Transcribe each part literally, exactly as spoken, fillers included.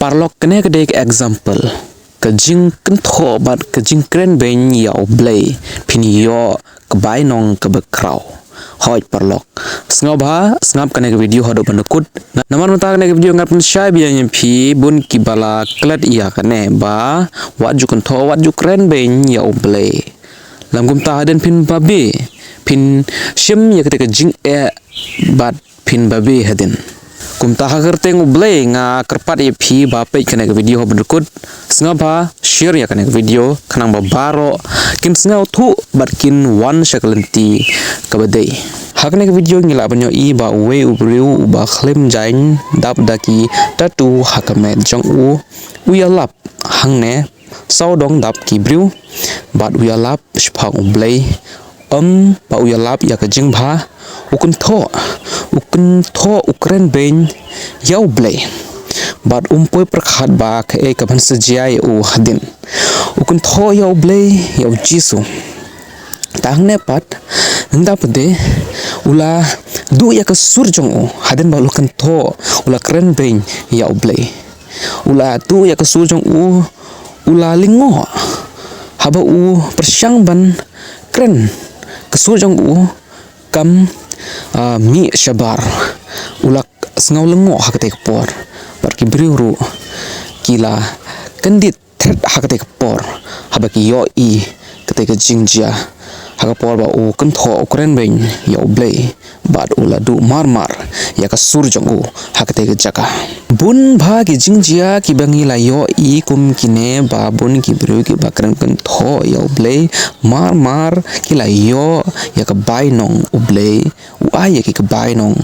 Paralok, kane ka dei ka example ka jingkynthoh bad ka jingkren beiñ ïa U Blei, phin ïoh ka bainong kaba khraw. Hooid paralok, sngewbha sngap kane ka video haduh ban da kut. Na, namar mynta kane ka video ngan pynshai biang ïa phi bun kiba la klet ïa kane ba wat ju kynthoh, wat ju kren beiñ ïa U Blei. Lym kumta hadien phin babe, phin shim ïa kata ka jingeh bad phin babe hadien. Kumta ha ka kyrteng U Blei nga kyrpad ïa phi ba peit kane ka video haduh ban da kut. Sngewbha share ïa kane ka video khnang ba baroh kin sngewthuh bad kin wan sha ka lynti kaba dei. Ha kane ka video ngi lah ban ïohi ba uwei u briew uba khlem jaiñ dap da ki tattoo ha ka met jong u, u ïalap hangne sawdong dap ki briew bad u ïalap shaphang U Blei. Ym ba u ïalap ïa ka jingbha, u kynthoh, u kynthoh, u kren beiñ ïa U Blei. Bad um poi pyrkhat ba kaei kaban sa jia ïa u hadien. U kynthoh ïa U Blei, ïa U Jisu. Te hangne pat, ynda pat de u la duh ïa ka sur jong u hadien ba u la kynthoh, u la kren beiñ ïa U Blei. U la duh ïa ka sur jong u, u la lyngngoh. Haba u pyrshang ban kren, ka sur jong u kam, ah, mih shabar. U la sngew lyngngoh ha katei ka por. Bad ki briew ruh ki la kyndit thret ha katei ka por haba ki ïohi katei ka jingjia. Ha ka por ba u kynthoh, u kren beiñ ïa U Blei bad u la duh marmar ïa ka sur jong u ha katei ka jaka. Bun bha ki jingjia kiba ngi la ïohi kum kine ba bun ki briew kiba kren kynthoh ïa U Blei marmar ki la ïoh ïa ka bainong, U Blei u ai ïa ki ka bainong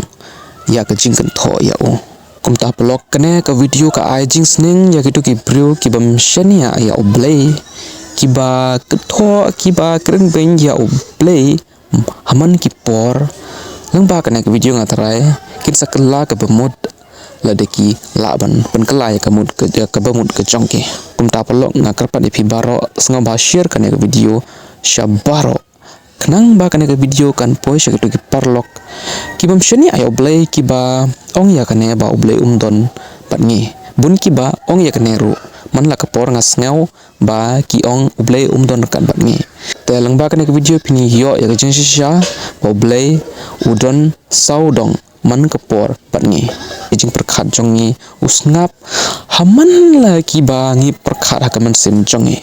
ïa ka jingkynthoh ïa u. Kumta paralok, kane ka video ka ai jingsneng ïa kito ki briew ki bym shaniah ïa U Blei, kiba kynthoh, kiba kren beiñ ïa U Blei ha man ki por. Lyngba kane ka video nga tharai kin sa kylla kaba mut lada ki lah ban pynkylla ïa ka mut ka, ïa kaba mut ka jong ki. Kumta paralok, nga kyrpad ïa phi baroh sngewbha share kane ka video sha baroh. Khnang ba kane ka video kan poi sha kito ki paralok ki bym shaniah ïa U Blei, kiba ong ïa kane ba U Blei um don bad ngi. Bun kiba ong ïa kane ruh, man la ka por nga sngew ba ki ong U Blei um don ryngkat bad ngi. Te lyngba kane ka video phin ïoh ïa ka jingshisha ba U Blei u don sawdong man ka por bad ngi. Ka jingpyrkhat jong ngi u sngap ha man la kiba ngi pyrkhat ha ka mynsiem jong ngi.